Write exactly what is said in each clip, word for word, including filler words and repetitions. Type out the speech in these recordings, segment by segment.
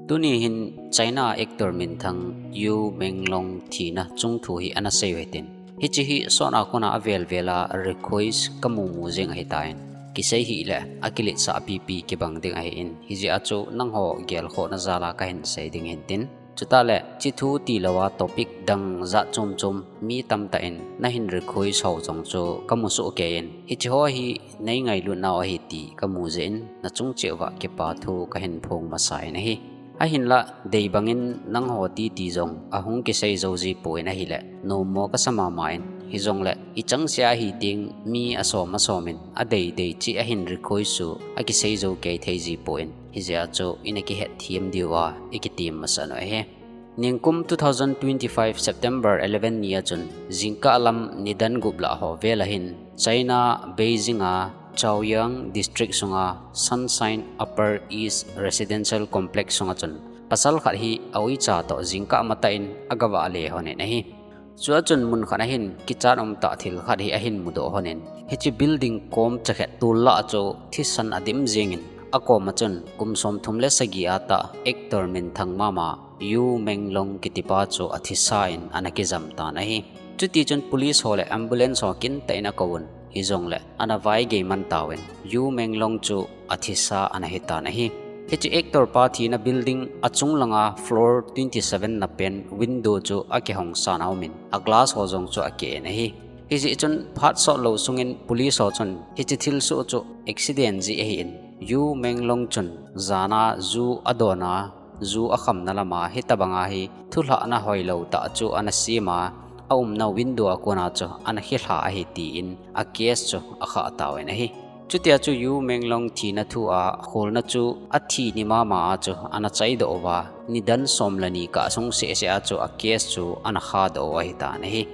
Tuni hin China actor minthang Yu Menglong thina chungthu hi ana sei u hitin. Hiche hi sotna kona avel vel a request kamu mu jing ahitan. Kisei hile akiletsah pipi kibang ding ahin. Hijeh a chu nangho gelkhohna jal a kahin sei ding hintin. Chuteng le, hiche thu tilou a topic dang jat chom chom mi tamtah in nahin request ho jong chu kamu soh kei in. Hiche ho hi nei ngailut nau ahi ti kamu jeh in nachung cheh uva kipa thu kahin phong masa in ahi. Ahinlah, dei bangin nangho titi jong ahung kisei jou ji poi in ahile, nommo kasa mama in, hijongle, ichang sea hi ding mi asom asom in, adei dei cheh ahin request chu akisei jou kei thei ji poi in, hijeh a chu ina kihet them diu a, ikitem masa u ahi. Ningkum two thousand twenty-five September eleven ni a chun, jingkah lam nidan gup lah ho vel a hin, China, Beijing a, Chaoyang District sunga Sunshine Upper East Residential Complex sunga chun pasal khat hi a uicha toh jingkah matah in agavah le lhonin ahi. Chua chun mun khat a hin kichat umtah thil khat hi ahin mudoh lhonin, hiche building kom chakhet tol lah chu thisan adim jingin, akom a chun kum somthum le sagi a tah actor minthang mama Yu Menglong kitipa chu athisa in ana kijam tan ahi. Chutichun police ho le ambulance ho kintah in akouvun, hijongle ana vaigei man tauvin, Yu Menglong chu athisa ana hitan ahi. Hiche actor pa thina building achung langa floor twenty seven na pen window chu akihong san aumin, a glass ho jong chu ake in ahi. Hijeh chun phat sotlou sungin police ho chun hiche thilsoh chu accident jeh ahin, Yu Menglong chun jana ju adon a, ju akhamna lama hitobanga hi thulhahna hoilou tah chu ana sem a, aumna window a kona chu ana khilha ahi tin a case chu akhah tauvin ahi. Chutia chu Yu Menglong thina thu a kholna chu athi ni mama a chu ana chaidoh uva, nidan som le ni kah sung sehseh a chu a case chu ana khadoh u ahitan ahi.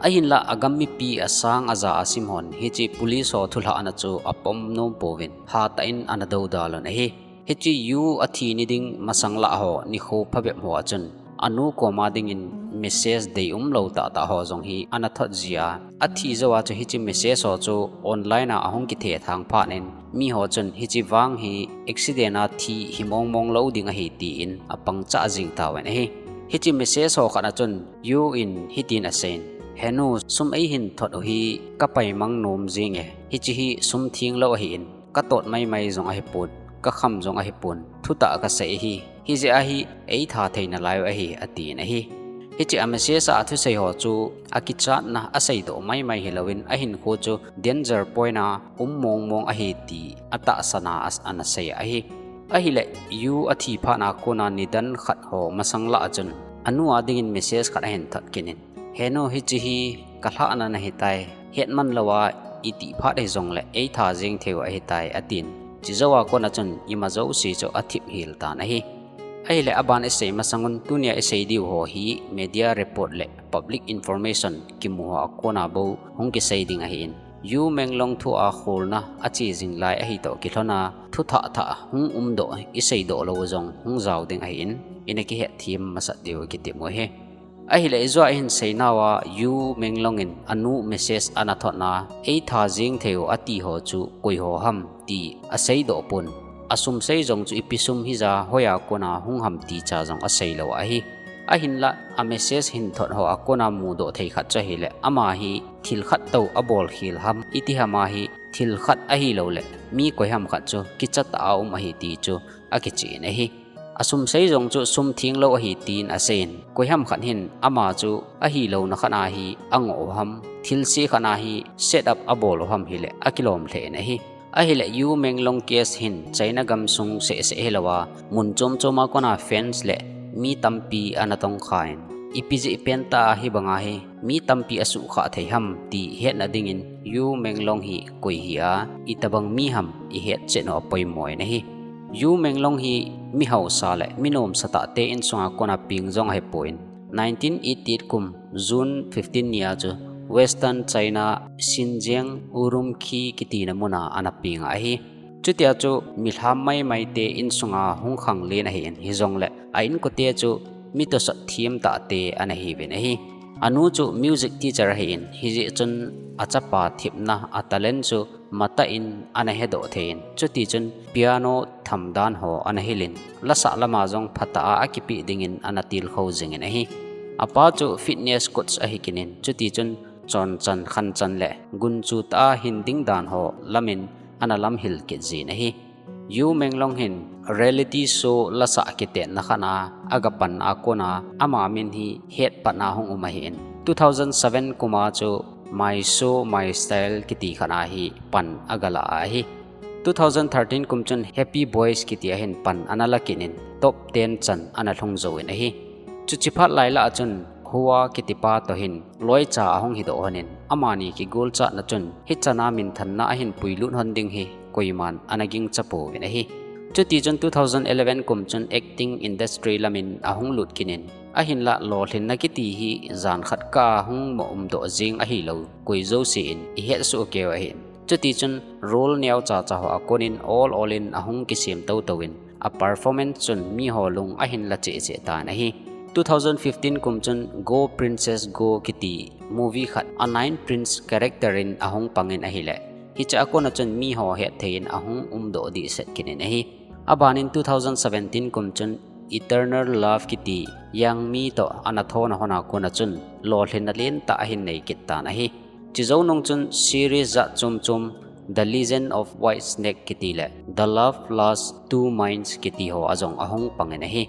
Ahinlah agam mipi asang aja asim hon hiche police ho thulhahna chu apom nom pouvin hatah in ana doudal un ahi. Hiche Yu athi ni ding masang lah ho nikho phabep ho a chun anu koma dingin message deium lou tahtah ho jong hi ana thot jia, athi jou a chu hiche message ho chu online a ahung kithethang phat in, miho chun hiche vang hi accident a thi himong mong lou ding ahi tin apangchah jing tauvin ahi. Hiche message ho khat a chun Yu in hitin aseiyin, Henu, sum eihin thot u hi kapaimang nom jinge, hiche hi sum thenglou ahin, katot maimai jong ahipon, kakham jong ahipon, thutah kasei ahi, hijeh a hi eitha thei nalai u ahi, atin ahi. Hiche a message a athusei ho chu akichatna aseidoh maimai hilouvin ahinkho chu danger point a um mong mong ahi ti atahsan a ana sei ahi. Ahile Yu athi phat a kona nidan khat ho masang lah a chun anu a dingin message khat ahin thot kit in, Henu, hiche hi kalhahna nahitai, hetman louva itih phat hijongle eitha jeng thei u ahitai, atin. Chujou a kona chun ima jouse chu athip hel tan ahi. Ahile aban isei masangun tunia isei diu ho hi media report le public information kimu ho a kona bou hung kisei ding ahin, Yu Menglong thu a kholna ache jing lai ahitoh kilhona thuthah thah hung umdoh iseidoh lou jong hung jao ding ahin, ina kihetthem masat diu kitem u ahi. Ahile ijou a ihin seinauva Yu Menglong in anu message ana thotna eitha jeng thei u ati ho chu koi ho ham ti aseidoh pon, asum sei jong chu ipi sum hija hoiya kona hung ham ti cha jong aseilou ahi. Ahinlah a message hin thot ho a kona mudoh thei khat chu ahile ama hi thil khat tou abol khel ham, iti ham a hi thil khat ahiloule mi koi ham khat chu kichatah a um ahi ti chu akichen ahi. Asum sei jong chu sum thenglou ahi tin aseiyin, koi ham khat hin ama chu ahilouna khat a hi angoh u ham, thilse khat a hi set up abol u ham hile akilom lheh in ahi. Ahile Yu Menglong case hin China gamsung sehseh hilouva mun chom chom a kona fans le mi tampi ana tongkhan, ipi jeh pentah a hibanga hi mi tampi asuhkhah thei ham ti hetna dingin Yu Menglong hi koi hia, itobang mi ham ihetchet u apoimo in ahi. Yu Menglong hi mi hausa le mi nomsa tahte insunga kona peng jong ahipon, nineteen eighty-eight kum June fifteen nia chu Western China Xinjiang Urumqi kitina muna ana peng ahi. Chutia chu milham maimaite insunga hung khanglen ahin, hijongle a inkote chu mi tosot them tahte ana hiuvin ahi. Anu chu music teacher ahin, hijeh chun achapa thepna a talent chu matah in ana hedoh thei in, chuti chun piano thamdan ho ana hilin, lasah lama jong phatah a akipe dingin ana tilkhou jingin ahi. Apa chu fitness coach ahi kinin, chuti chun chonchan khanchan le gunchu tah a hin ding dan ho lamin ana lamhil kit jin ahi. U Menglong hin reality show lasah kitetna khat a agapan a kona ama min hi hetpatna hung um ahin, two thousand seven kum a chu My Show My Style kiti khat a hi pan agala ahi. Two thousand thirteen kum chun Happy Boys kiti a hin pan ana la kit in top ten chan ana lhung jouvin ahi. Chuche phat lai lah a chun Hua kitipa toh hin loicha ahung hidoh lhonin, amani kigolchatna chun hichan a minthanna ahin puilut lhon ding hi koiman ana gingcha pouvin ahi. Chuti chun two thousand eleven kum chun acting industry lamin ahung lut kit in, ahinlah lolhinna kiti hi jan khat kah a hung mo umdoh jing ahilou koi jouse in ihetsoh keiu ahin. Chuti chun role neocha cha ho a konin ol ol in ahung kisem tou tou in, a performance chun miho lung ahin la cheh cheh tan ahi. Two thousand fifteen kum chun Go Princess Go kiti movie khat a Nine Prince character in ahung pangin ahile, hiche a kona chun miho hetthei in ahung umdoh dehset kit in ahi. Abanin two thousand seventeen kum chun Eternal Love kiti Yang Mi toh ana thona lhon a kona chun lolhinna lentah ahin nei kit tan ahi. Chujou nung chun series jat chom chom The Legend of White Snake kiti le The Love Last Two Minds kiti ho a jong ahung pangin ahi.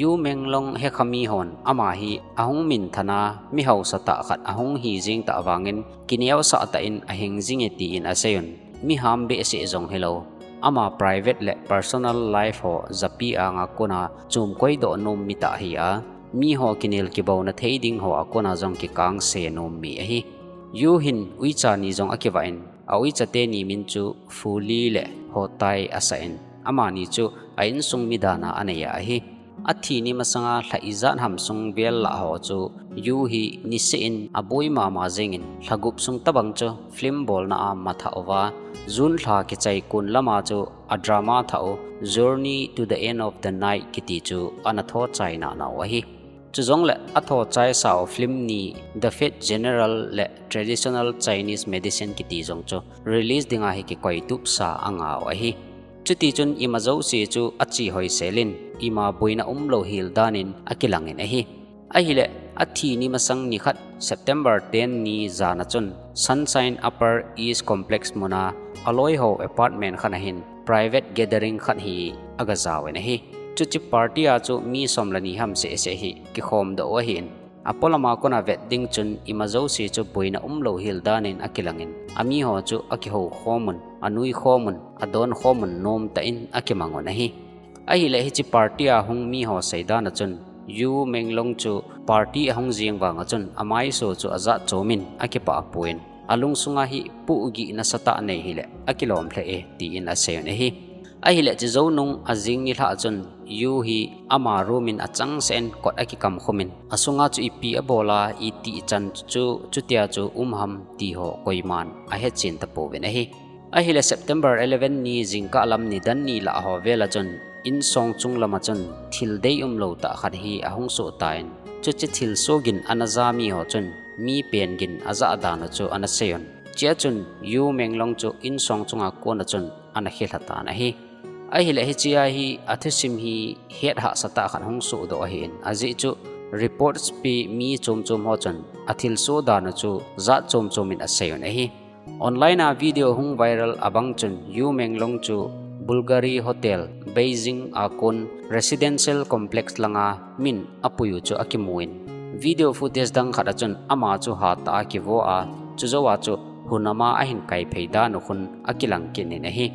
U Menglong hekha mihon ama hi ahung minthana, mi haosa tah khat ahung hi jing tah vangin kineosah tah in ahing jinge tin aseiyun, mi ham behseh jong hilou, ama private le personal life ho japi anga kona chomkoi doh nom mi tah ahi a, miho kinel kibouna thei ding ho a kona jong kikangse nom mi ahi. U hin uicha ni jong akivah in, a uicha teni min chu Fuli le Hotai asah in, amani chu a insung mi dan a anei ahi. Athi ni masanga lha ijat ham sung vel lah ho chu U hi niseh in aboi mama jingin, lha gup sung tobang chu film bolna a matha uva, June lha kichai kon lama chu a drama thah u Journey to the End of the Night kiti chu ana thochai nana u ahi. Chujongle athochaisau film ni The Fate General le Traditional Chinese Medicine kiti jong chu release dinga hi kikoitupsa angau ahi. Chutichun ima jouse chu achi hoiselin, ima boina umlou hel danin akilangin ahi. Ahile, athi ni masang nikhat September ten ni jana chun Sunshine Upper East Complex muna aloiho apartment khat ahin private gathering khat hi agajauvin ahi. Chuche party a chu mi som le ni ham sehseh hi kikhomdoh u ahin, apolama kona vet ding chun ima jouse chu boina umlou hel danin akilangin, amiho chu akihou khomun, anui khomun, adon khomun nomtah in akimangun ahi. Ahile hiche party a hung miho seidana chun, U Menglong chu party ahung jeng vanga chun amaiso chu ajat chomin akipah apoin, alungsunga hi pohgih nasatah nei hile akilom lheh e, tin aseiyun ahi. Ahile chujou nung ajing nilhah chun U hi ama room in achangseh in kot akikamkhumin, asunga chu ipi abola, itih chan chu chutia chu um ham ti ho koiman ahechen tapouvin ahi. Ahile September eleven ni jingkah lam nidan ni lah ho vela chun, insong chung lama chun thil deium lou tah khat hi ahung soh tan, chuche thilsoh gin ana ja miho chun mi pen gin ajah dan u chu ana seiyun. Chea chun U Menglong chu insong chunga kona chun ana khilha tan ahi. Ahile hichea hi athusim hi het hahsatah khat hung sohdoh ahin, ajeh chu reports pe mi chomchom ho chun athilsoh dan u chu jat chomchom in aseiyun ahi. Online a video hung viral abang chun U Menglong chu Bulgari Hotel, Beijing a kon residential complex langa min apuiu chu akimun, video footage dang khat a chun ama chu hatah a kivo a, chujouva chu hunama ahin kaiphei dan u khun akilang kit in ahi.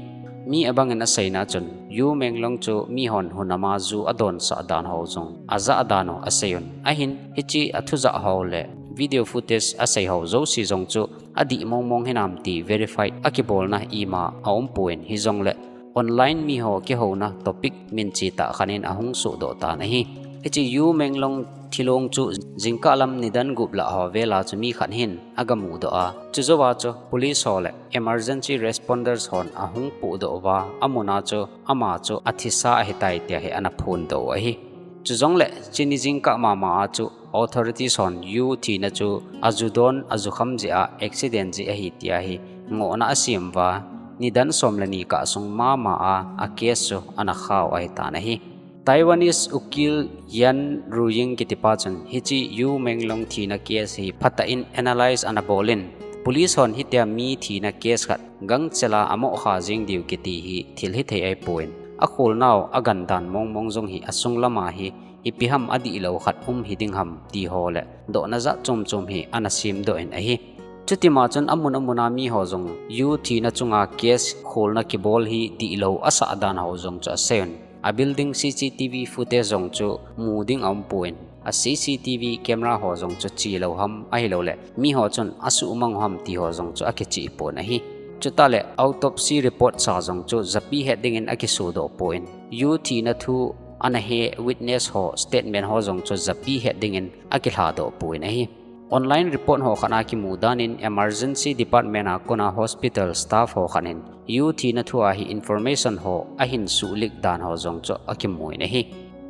Mi abangin aseina chun U Menglong chu mihon hunama ju adonsah dan ho jong ajah dan u aseiyun ahin, hiche athujah ho le video footage asei ho jouse jong chu adih mongmong hinam ti verify akibolna ima aumpon, hijongle online miho kihouna topic minche tah khat in ahung sohdoh tan ahi. Hiche U Menglong thilong chu jingkah lam nidan gup lah ho vela chu mi khat hin agamudoh a, chujouva chu police ho le emergency responders hon ahung pohdoh uva, amuna chu ama chu athisa ahitai tia hi ana phondoh u ahi. Chujongle chuni jingkah mama a chu authorities hon U thina chu ajudon ajukham jeh a accident jeh ahi tia hi ngohna asem uva, nidan som le ni kah sung mama a, a case chu ana khau ahitan ahi. Taiwanese ukil Yan Ruying kitipa chun hiche Yu Menglong thina case hi phatah in analyze ana bol in, police hon hitia mi thina case khat gangchela amoh kha jing diu kiti hi thil hithei ahipon, akholnau agandan mongmong jong hi asung lama hi ipi ham adihlou khat um hiding ham ti ho le dohna jat chom chom hi ana semdoh in ahi. Chutima chun amun amun a mi ho jong Yu thina chunga case kholna kibol hi dihlou asah dan ho jong chu asei un. A building C C T V footage jong chu mu ding aumpon, a C C T V camera ho jong chu chelou ham ahilouleh mi ho chun asuhmang u ham ti ho jong chu akicheh pon ahi. Chutah le autopsy report sa jong chu japi het dingin akisodoh pon, Yu thina thu ana he witness ho statement ho jong chu japi het dingin akilhadoh pon ahi. Online report ho khat a kimu dan in emergency department a kona hospital staff ho khat in Yu thina thu a hi information ho ahin suh leak dan ho jong chu akimu in ahi.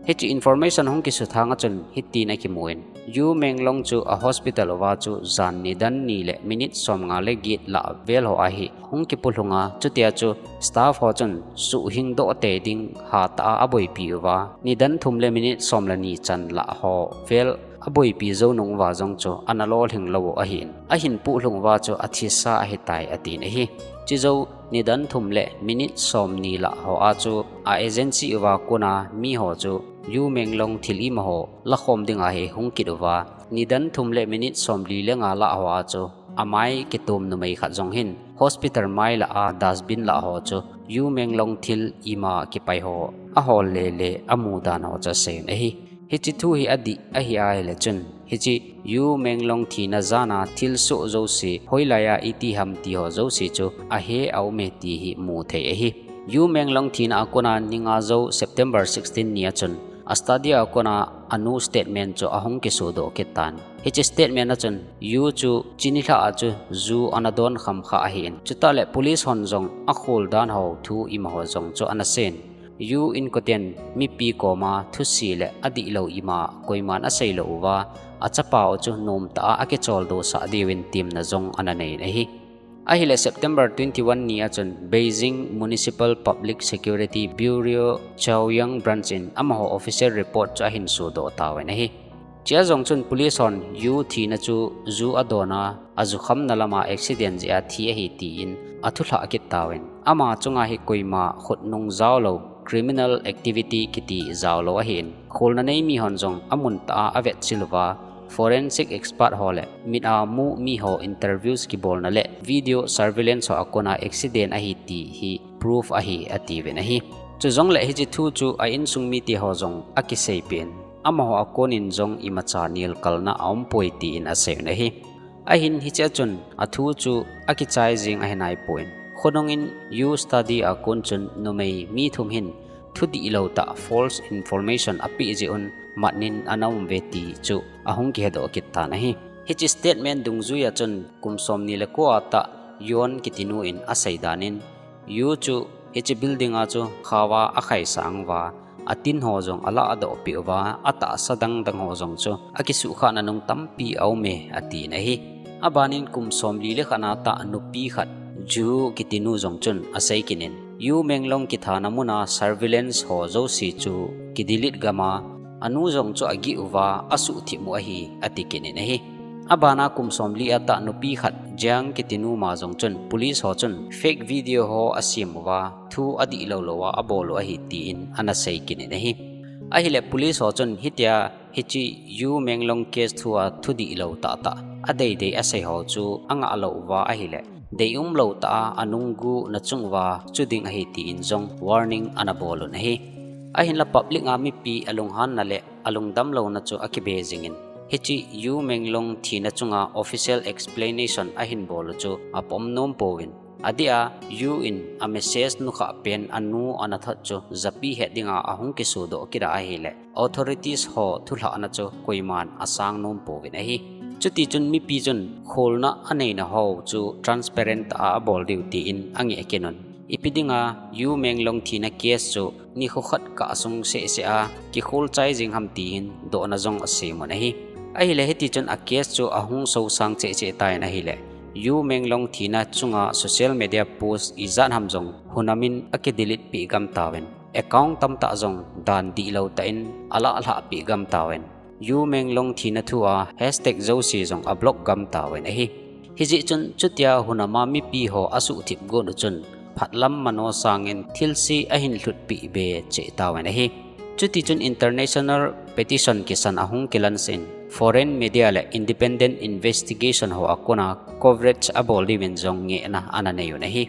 Hiche information hung kisuthang a chun hitin akimu in, Yu Menglong chu a hospital uva chu jan nidan ni le minute somnga le get lah vel ho a hi hung kipulhung a, chutia chu staff ho chun suhhing doh tei ding hatah a aboipi uva, nidan thum le minute som le ni chan lah ho vel aboipi jou nung uva jong chu ana lolhing lou u ahin, ahin puhlhung uva chu athisa ahitai atin ahi. Chujou nidan thum le minute somni lah ho a chu a agency uva kona mi ho chu Yu Menglong thil ima ho lakhom dinga hi hung kit uva, nidan thum le minute somli le nga lah ho a chu amai kitom numei khat jong hin hospital mai lah a dustbin lah ho chu Yu Menglong thil ima kipai ho ahol lele amu dan ho chu asei in ahi. Hiche thu hi adih ahi ahile chun, hiche Yu Menglong thina jana thilsoh jouse, hoilai a iti ham ti ho jouse chu ahe aume ti hi mu thei ahi. Yu Menglong thina a kona ni nga jou September sixteen ni a chun, a study a kona anu statement chu ahung kisodoh kit tan. Hiche statement a chun, Yu chu chuni lhah a chu ju ana don kham kha ahin. Chutah le police hon jong akhol dan ho thu ima ho jong chu ana seiyin. Yu inkoten mipi koma thuse le adihlou ima koiman aseilou uva, achapa u chu nomtah a akicholdo sah diuvin temna jong ana nei in ahi. Ahile September twenty-one ni a chun Beijing Municipal Public Security Bureau Chaoyang Branch in amaho official report chu ahin sodoh tauvin ahi. Chea jong chun police hon Yu thina chu ju adon a, ajukhamna lama accident jeh a thi ahi tin athulhah kit tauvin, ama chunga hi koima khutnung jaolou criminal activity kiti jaolou ahin, kholna nei mi hon jong amun tah a avetchil uva, forensic expert ho le mit a mu mi ho interviews kibolna le video surveillance ho a kona accident ahi ti hi proof ahi atiuvin ahi. Chujongle hiche thu chu a insung mite ho jong akiseipen, amaho a konin jong imacha nelkalna aumpoi tin aseiyun ahi. Ahin hichea chun athu chu akichai jeng ahi naipon, khonungin Yu study a kon chun numei mi thum hin thudihlou tah false information apeh jeh un matnin ana um uve ti chu ahung kihedoh kit tan ahi. Hiche statement dungjui a chun kum somni le ko a tah Yon kitinu in asei danin, Yu chu hiche building a chu khao a akhaisang uva, atin ho jong alahdoh peh uva, atahsa dangdang ho jong chu akisuhkhahna nung tampi aume atin ahi. Abanin kum somli le khat a tah nupi khat Ju kitinu jong chun asei kit in, Yu Menglong kithana muna surveillance ho jouse chu kidelete gam a, anu jong chu agih uva asuhthip u ahi ati kit in ahi. Abana kum somli a tah nupi khat Jiang kitinu ma jong chun police ho chun fake video ho asem uva, thu adihlou lou a abol u ahi tin ana sei kit in ahi. Ahile police ho chun hitia hiche Yu Menglong case thu a thudihlou tahtah adeidei asei ho chu angah lou uva ahile, deium lou tah a anunggu nachung uva chu ding ahi tin jong warning ana bol un ahi. Ahinla public a mipi alunghanna le alungdam louna chu akibe jingin, hiche Yu Menglong thina chunga official explanation ahin bol u chu apom nom pouvin, adeh a Yu in a message nukhah pen anu ana thot chu japi het dinga ahung kisuhdoh kit a ahile, authorities ho thulhahna chu koiman asang nom pouvin ahi. Chutichun mipi chun kholna aneina ho chu transparent tah a abol diu tin angeh kit un. Ipi dinga Yu Menglong thina case chu nikho khat kah sung sehseh a kikhol chai jing ham tin dohna jong asem un ahi. Ahile hitichun a case chu ahung sosang chehcheh tan ahile, Yu Menglong thina chunga social media post ijat ham jong hunamin akidelete peh gam tauvin, account tamtah jong dan dihlou tah in alah lhah peh gam tauvin, Yu Menglong thina thua hashtag jouse jong ablock gam tauvin ahi. Hijeh chun chutia hunama mipi ho asuhthip got u chun phatlam mano sangin thilse ahin lhutpeh be cheh tauvin ahi. Chutichun international petition kisan ahung kilansah in, foreign media le independent investigation ho a kona coverage abol diuvin jong ngehna ana nei un ahi.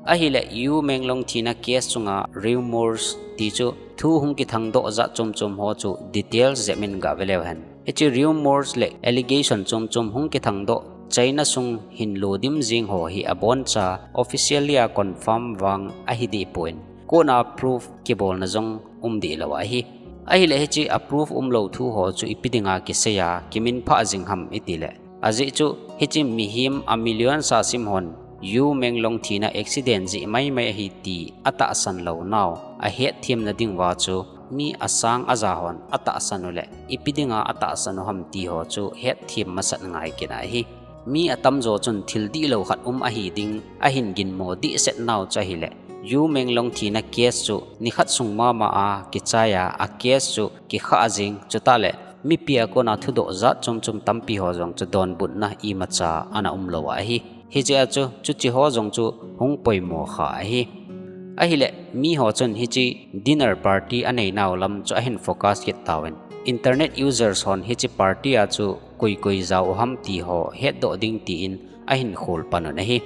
Ahileh Yu Menglong thina case chunga rumors tichu thu hung kithangdoh jat chomchom ho chu details jep in gave leu hen, hiche rumors le allegation chomchom hung kithangdoh China sung hin lo dim jing ho hi aboncha officially a confirm vang ahi dehpon, kona proof kibolna jong um dehlou ahi. Ahileh hiche a proof umlou thu ho chu ipi dinga kiseiya kiminphah jing ham itileh, ajeh chu hiche mihem a million sa sim hon Yu Menglong thina accident jeh maimai ahi ti atahsan lounau ahetthemna dinguva chu mi asang aja hon atahsan uleh ipi dinga atahsan u ham ti ho chu hetthem masat ngai kit ahi. Mi atamjo chun thil dihlou khat um ahi ding ahin ginmo dehset nau chu ahileh, Yu Menglong thina case chu nikhat sung mama a kichaiya a case chu kikhah jing, chutahleh mipi a kona thudoh jat chomchom tampi ho jong chu donbutna imacha ana umlou ahi. Hijeh a chu chuche ho jong chu hung poimo kha ahi. Ahileh miho chun hiche dinner party aneinau lam chu ahin focus kit tauvin, internet users hon hiche party a chu koi koi jao u ham ti ho hetdoh ding tin ahin khol pan un ahi.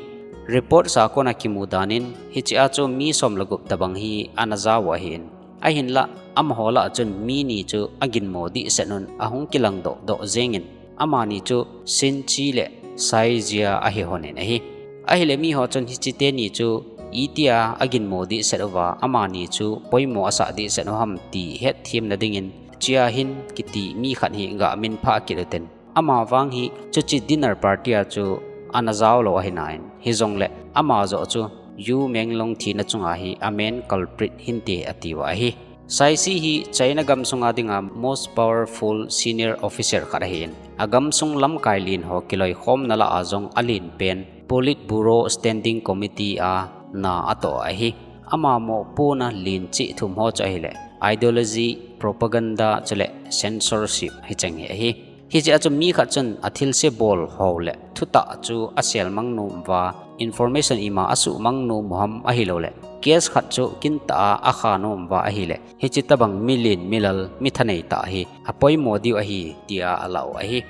Report a kona kimu danin hiche a chu mi som le gup tobang hi ana jao u ahin, ahinlah amaho lah a chun mi ni chu aginmo dehset un ahung kilangdoh doh jengin, amani chu Shin Chi le Sai Jia ahi honin ahi. Ahileh miho chun hiche teni chu itia aginmo dehset uva amani chu poimo asah dehset u ham ti hetthemna dingin Chia Hin kiti mi khat hi gaminphah kit uten, ama vang hi chuche dinner party a chu ana jaolou ahi nai, hijongleh ama joh chu Yu Menglong thina chunga hi a main culprit hinte atiuva ahi. Sai Shi hi China gamsunga dinga most powerful senior officer khat ahin, agamsung lamkai len ho kiloikhomna lah a jong alenpen Politburo Standing Committee a na atoh ahi. Ama mopohna len cheh thum ho chu ahileh ideology, propaganda chuleh censorship hicheng hi ahi. Hijeh a chu mi khat chun athilse bol ho le thutah chu aselmang nom uva, information ima asuhmang nom u ham ahilouleh case khat chu kintah a akha nom uva ahileh, hiche tobang milen milal mithanei tah hi apoimo diu ahi tia alah u ahi.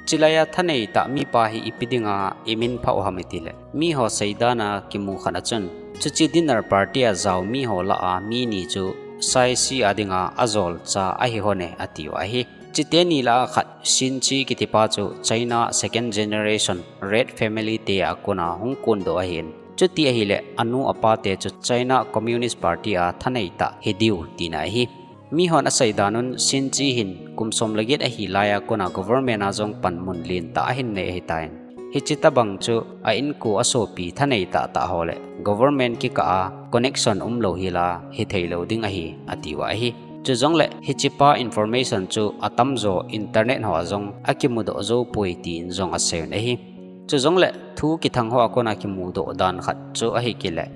Chulaiya thanei tah mipa hi ipi dinga iminphah u ham itileh, miho seidan a kimu khat a chun chuche dinner party a jao miho lah a mi ni chu Sai Shi a dinga ajolcha ahi hone atiu ahi. Chuteni lah a khat Shin Chi kitipa chu China second generation Red Family te a kona hung kondoh ahin, chuti ahileh anu apa te chu China Communist Party a thanei tah hidiu tina ahi. Mihon aseidan un Shin Chi hin kum som le get ahi laiya kona government a jong panmun lentah ahin nei ahitan, hiche tobang chu a inko asopi thanei tahtah ho le government kikah a connection umlou hila hitheilou ding ahi atiuva ahi. Chujongleh hichepa information chu atamjo internet ho a jong akimudoh joupoi tin jong aseiyun ahi. Chujongleh thu kithang ho a kona kimudoh dan khat chu ahi kileh,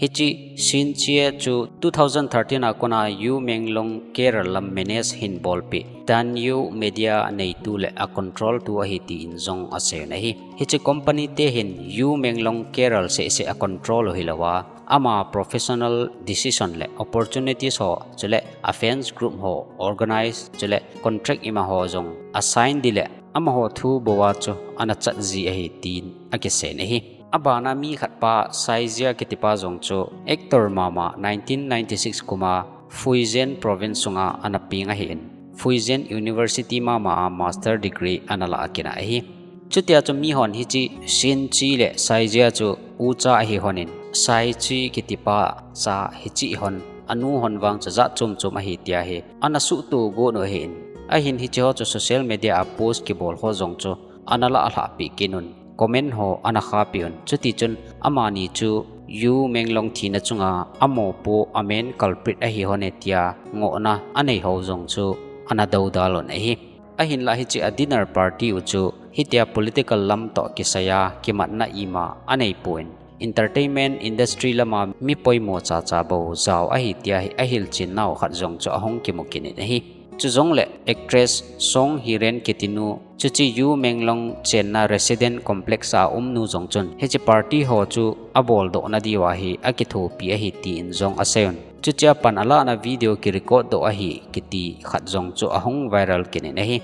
hiche Shin Chi chu two thousand thirteen a kona Yu Menglong Keral lam manage hin bolpeh Danyu Media neitu le a control tu ahi tin jong aseiyun ahi. Hiche company te hin Yu Menglong Keral sehseh a control u hilouva, ama professional decision le opportunities ho chuleh a fans group ho organize chuleh contract ima ho jong asign ding le amaho thu bouva chu ana chat ji ahi tin akiseiyin ahi. Abana mi khatpa Sai Jia kitipa jong chu actor mama nineteen ninety-six kuma Fujian province sunga ana peng ahin, Fujian University mama a master degree ana lah kit ahi. Chutia chu mihon hiche Shin Chi le Sai Jia chu ucha ahi honin, Sai Chi kitipa cha hiche hon, anu hon vang chu jat chom chom ahi tia hi ana suhto got u ahin, ahin hiche ho chu social media a post kibol ho jong chu ana lah lhahpeh kit un, comment ho ana khahpeh un. Chutichun amani chu Yu Menglong thina chunga amopo a main culprit ahi hone tia ngohna anei ho jong chu ana doudal un ahi. Ahinlah hiche a dinner party u chu hitia political lam toh kisaiya kimatna ima anei pon, entertainment industry lama mi poimo chacha bou jao ahi tia hi ahilchin nau khat jong chu ahung kimu kit in ahi. Chujongle actress Song Hee Ren kitinu, chuche Yu Meng Long chenna resident complex a umnu jong chun hiche party ho chu aboldoh nadiu ahi akithopi ahi tin jong aseiun. Chuchea pan alahna video kirecord doh ahi kiti khat jong chu ahung viral kit in ahi.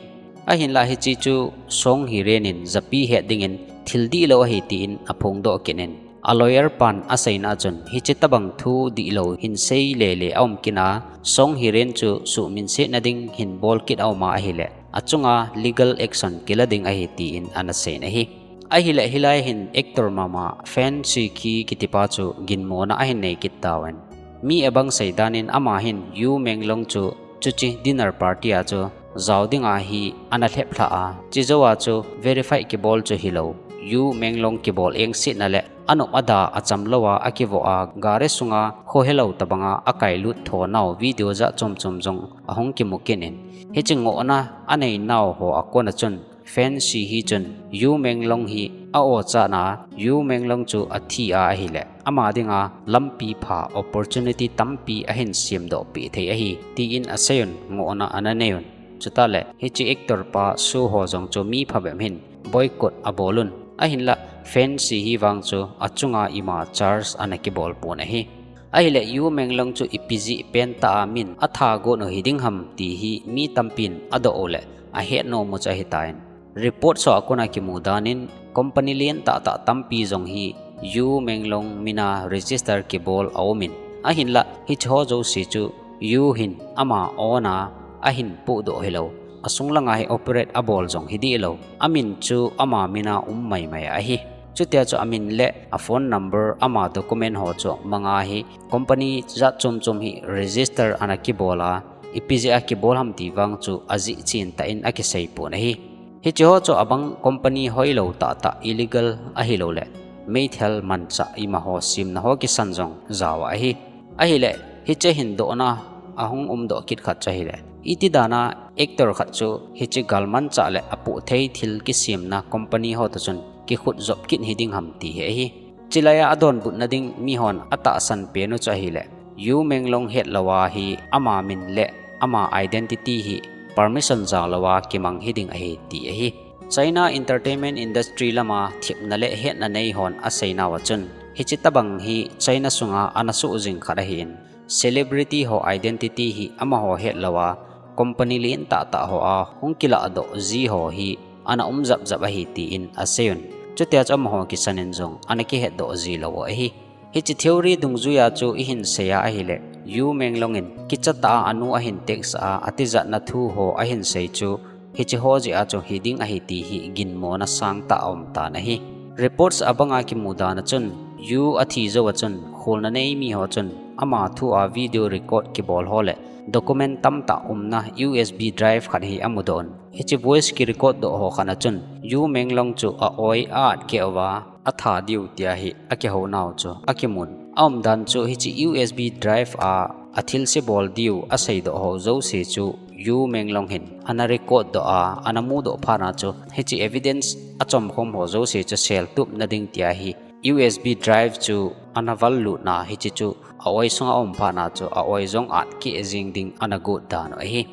Ahinlah hiche chu Song Hee Ren in japi het dingin thil dihlou ahi tin aphongdoh kit in. A lawyer pan aseina chun hiche tabang thu dihlou hin sei lele aum kit a, Song Hee Ren chu suhminsetna ding hin bol kit auma ahile, achunga legal action kila ding ahi tin ana seiyin ahi. Ahile hilai hin actor mama Fan Shi Ki kitipa chu ginmona ahin nei kit tauvin. Mi abang seidan in ama hin Yu Meng Long chu chuche dinner party a chu jao dinga hi ana lhep lha a, chujou a chu verify kibol chu hilou, Yu Meng Long kibol engsetna le anop ada achamlou a akivoh a, gari sunga khohelou tobanga akailut thonau video jat chomchom jong ahung kimu kit in, hiche ngohna aneinau ho akona chun Fan Shi Ki chun Yu Meng Long hi a-ochatna, Yu Meng Long chu athi a ahile ama dinga lampi pha opportunity tampi ahin semdoh peh thei ahi tin aseiyun, ngohna ana neiyun. Chuteng le hiche actor pa Soo Ho jong chu mi phabep hin boycott abolun. Ahinlah Fan Shi Ki vang chu achunga ima charge ana kibol pon ahi. Ahile Yu Meng Long chu ipi jeh pentah a min athagot u hiding ham ti hi mi tampin adoh u le ahet nom u chu ahitan. Report ho akona kimu dan in company lentah tah tampi jong hi Yu Meng Long mina register kibol aumin. Ahinlah hiche ho jouse chu Yu hin ama own a ahin pohdoh hilou, asung langa hi operate abol jong hi dihlou, amin chu ama mina um maimai ahi. Chutia chu amin le a phone number, ama document ho chu manga hi company jat chomchom hi register ana kibol a, ipi jeh a kibol ham ti vang chu ajeh chen tah in akisei pon ahi. Hiche ho chu abang company hoilou tahtah, illegal ahilou le meithal manchah ima ho semna ho kisan jong jao ahi. Ahile hiche hin dohna ahung umdoh kit khat chu ahile, iti dan a actor khat chu hiche galmanchah le apoh thei thil kisemna company ho toh chun kikhutjop kit hiding ham ti hi ahi. Chulaiya adonbutna ding mihon atahsan pen u chu ahile, Yu Meng Long hetlou a hi ama min le ama identity hi permission janglou a kimang hiding ahi ti ahi. China entertainment industry lama thepna le hetna neihon aseinauva chun, hiche tobang hi China sunga ana soh jing khat ahin, celebrity ho identity hi amaho hetlou a company lentah tah ho a hung kilahdoh ji ho hi ana um japjap ahi tin aseiyun. Chutia chu amaho kisan in jong ana kihetdoh jilou u ahi. Hiche theory dungjuia chu ihin seiya ahile, Yu Meng Long in kichatah a anu ahin text a, atijatna thu ho ahin sei chu hiche ho jeh a chu hiding ahi ti hi ginmona sangtah aumtan ahi. Reports abanga kimu dan a chun, Yu athi jouva chun kholna nei miho chun ama thua video record kibol ho le document tamtah umna U S B drive khat hi amudoh un. Hiche voice kirecord doh ho khat a chun Yu Meng Long chu a-oi a-atkeh uva atha diu tia hi akihounau chu akimun. Aumdan chu hiche U S B drive a athilse bol diu aseidoh ho jouse chu Yu Meng Long hin ana record doh a, ana mudoh phat a chu hiche evidence achomkhom ho jouse chu seltupna ding tia hi U S B drive chu ana vallutna, hiche chu a-oi sunga aum phat a chu a-oi jong atkeh jing ding ana got dan u ahi.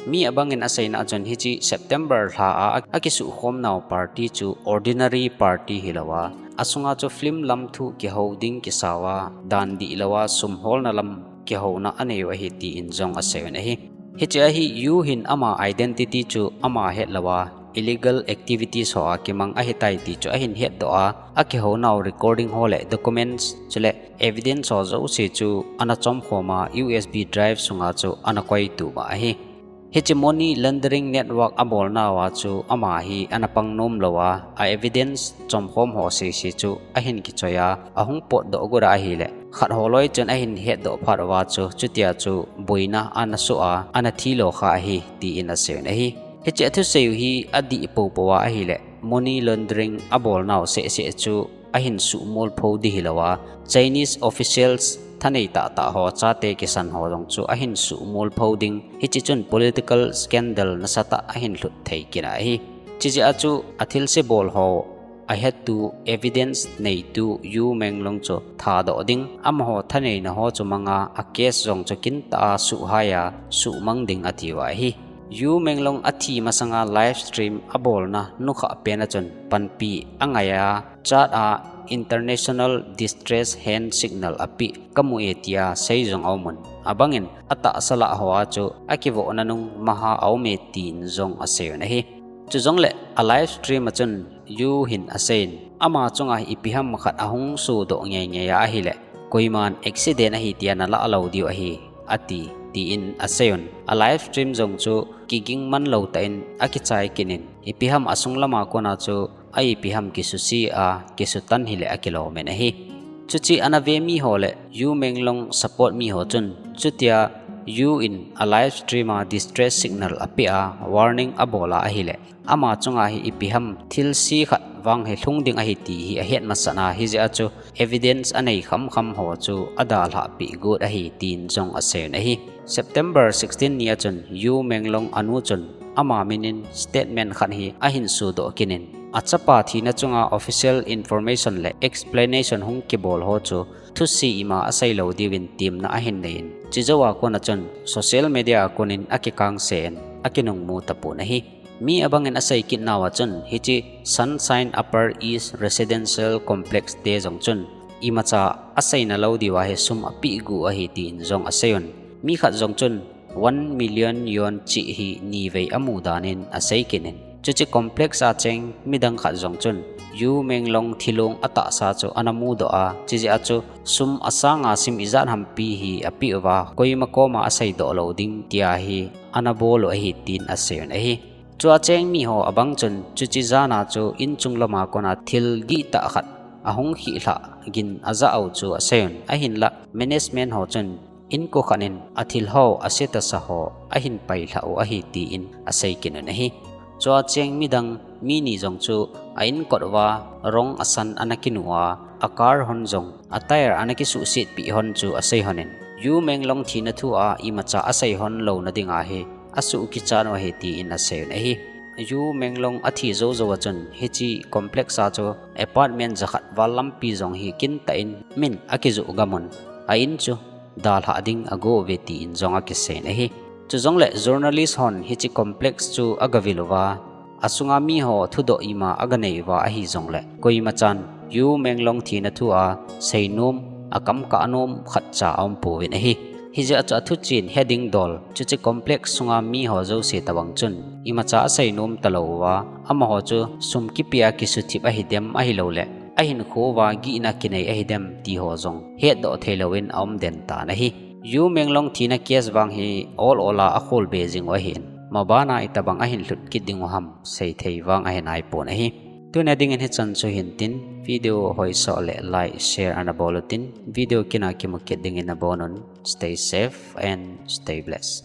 Mi abangin aseina chun hiche September lha a akisuhkhomnau party chu ordinary party hilouva, asunga chu film lam thu kihou ding kisauva, dan dihlouva sum holna lam kihouna aneiu ahi tin jong aseiyun ahi. Hichea hi Yu hin ama identity chu ama hetlouva illegal activities hoa kimang ahitai ti chu ahin hetdoh a, akihounau recording ho le documents chule evidence ho jouse chu ana chomkhom a, U S B drive sunga chu ana koitup a ahi. Hiche money laundering network abolnauva chu ama hi ana pangnom louva, a evidence chomkhom ho sese chu ahin kichoi a, ahung potdoh got a ahile, khat holoi chun ahin hetdoh phat uva chu chutia chu boina ana soh a, ana thilou kha ahi tin aseiyun ahi. Hiche athuseiu hi adih poupou a ahile, money laundering abolnau sehseh chu ahin suhmolpho ding hilouva, Chinese officials thanei tahtah ho chate kisan ho jong chu ahin suhmolpho ding, hiche chun political scandal nasatah ahin lhut thei kit a ahi. Chijeh a chu athilse bol ho ahetu evidence neitu Yu Menglong chu thadoh ding, amaho thaneina ho chu manga a case jong chu kintah a suhhai a suhmang ding atiuva ahi. Yu Menglong athi masanga live stream abolna nukhah pen a chun panpi angai a, chat a International Distress Hand Signal apeh kamu e tia sei jong aumun. Abangin atahsa lah hoa chu akivohna nung maha aume tin jong aseiun ahi. Chujongle a live stream a chun Yu hin aseiyin, ama chunga hi ipi ham khat ahung sodoh ngeingei a ahile, koiman accident ahi tia nalah lou diu ahi, ati, tin aseiyun. A live stream jong chu kiging man lou tah in akichai kit in, ipi ham asung lama kona chu a ipi ham kisuse a, kisutan hile akilomin ahi. Chuche ana ve miho le Yu Menglong support miho chun, chutia Yu in a live stream a distress signal apeh a, warning abol a ahile, ama chunga hi ipi ham thilse khat vang hi lhung ding ahi ti hi ahet masat a, hijeh a chu evidence anei khamkham ho chu adalhah peh got ahi tin jong aseiyun ahi. September sixteen ni a chun Yu Menglong anu chun ama minin statement khat hi ahin sodoh kit in, achapa thina chunga official information le explanation hung kibol ho chu thuse ima asei lou diuvin temna ahin neiyin, chujouva kona chun social media a konin akikangse in akinungmu tapon ahi. Mi abangin asei kit nauva chun, hiche Sunshine Upper East Residential Complex te jong chun imacha aseina lou diuva hi sum apeh got ahi tin jong aseiyun. Mi khat jong chun one million yuan cheh hi nivei amu danin asei kit in, chuche complex a cheng midang khat jong chun Yu Menglong thilong atahsa chu ana mudoh a, chijeh a chu sum asanga sim ijat hampi hi apeh uva, koima koma aseidoh lou ding tia hi ana bol u ahi tin aseiyun ahi. Chua cheng miho abang chun chuche jana chu inchung lama kona thil dihtah khat ahung khih lhah gin ajah u chu aseiyun, ahinlah management ho chun inko khat in athil ho ase tasa ho ahin pailhah u ahi tin asei kit un ahi. Chua cheng midang mi ni jong chu a inkot uva rong asan ana kinu a, a car hon jong a tyre ana kisuhsetpeh hon chu asei hon in, Yu Menglong thina thu a imacha asei hon louna dinga hi asuh kichat u ahi tin aseiyun ahi. Yu Menglong athi jou jouva chun hiche complex a chu apartment jakhat val lampi jong hi kintah in min akijoh gamun, a in chu dalhah ding ago uve tin jong akiseiyin ahi. Chujongle journalist hon hiche complex chu agavil uva, asunga miho thudoh ima aganei uva ahi jongle, koimachan Yu Menglong thina thu a seinom, akamkah nom khatcha aumpouvin ahi. Hijeh a chu athu chen heding dol, chuche complex sunga miho jouse tobang chun imacha aseinom talou uva, amaho chu sum kipeh a kisuthip ahidem ahiloule ahinkho uva gihna kinei ahidem tiho jong hetdoh theilouvin aumden tan ahi. Yu Menglong thina case vang hi ol ol a akholbe jing u ahin, mabana itobang ahin lhut kit dingu ham seithei vang ahinaipon ahi. Tunia dingin hichan chu hintin, video hoisoh le like, share ana bol utin, video kina kimu kit dingin nabonun, stay safe and stay blessed.